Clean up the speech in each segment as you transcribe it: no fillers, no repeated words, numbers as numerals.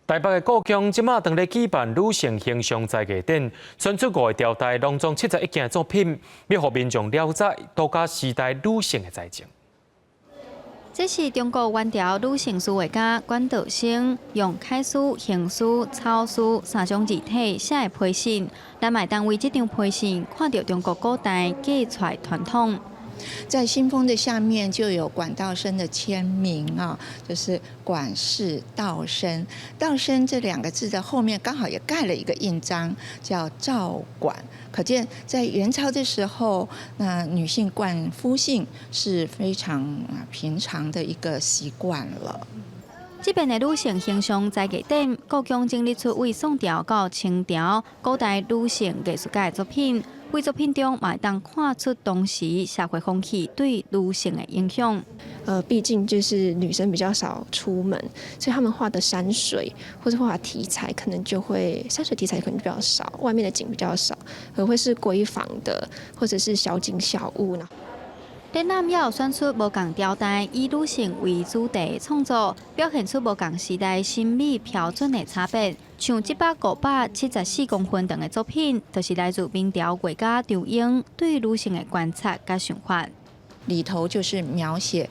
台北的故宮這馬當咧舉辦女性形象才藝展，選出五个朝代，攏總71件作品，欲予民眾了解當今時代女性的才情。這是中國元朝女性書畫家管道升用楷書、行書、草書三種字體寫的批信，咱嘛會當為這張批信看著中國古代嫁娶傳統。在信封的下面就有管道升的簽名啊，就是管氏道升。道升這兩個字的後面剛好也蓋了一個印章，叫趙管。可見在元朝的時候，那女性冠夫姓是非常平常的一個習慣了。這遍的女性形象才藝展，故宮整理出為宋朝到清朝古代女性藝術家的作品。為作品中嘛會當看出當時社會風氣對女性的影響。畢竟就是女生比較少出門，所以他們畫的山水或者畫題材，可能就會山水題材可能比較少，外面的景比較少，可能會是閨房的或者是小景小物呢。展覽也有選出無仝朝代以女性為主題的創作，表現出無仝時代審美標準的差別。像這幅574公分長的作品，就是來自明朝畫家張英對女性的觀察佮想法。裡頭就是描寫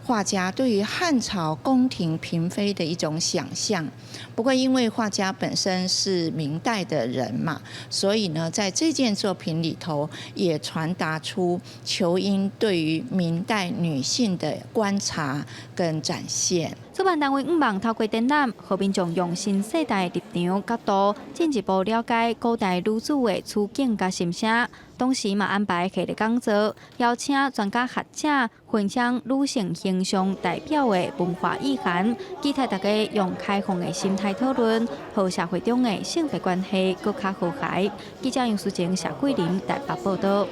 畫家對於漢朝宮廷嬪妃的一種想象。不過因為畫家本身是明代的人嘛，所以呢，在這件作品裡頭也傳達出仇英對於明代女性的觀察跟展現。主辦單位向望透過展覽，予民眾用新世代立場角度，進一步了解古代女子的處境佮心聲。同時嘛安排系列講座，邀請專家學者分享女性形象代表的文化意涵，期待大家用開放的心態討論，予社會中的性別關係閣較和諧。記者楊淑靜、謝桂林台北報道。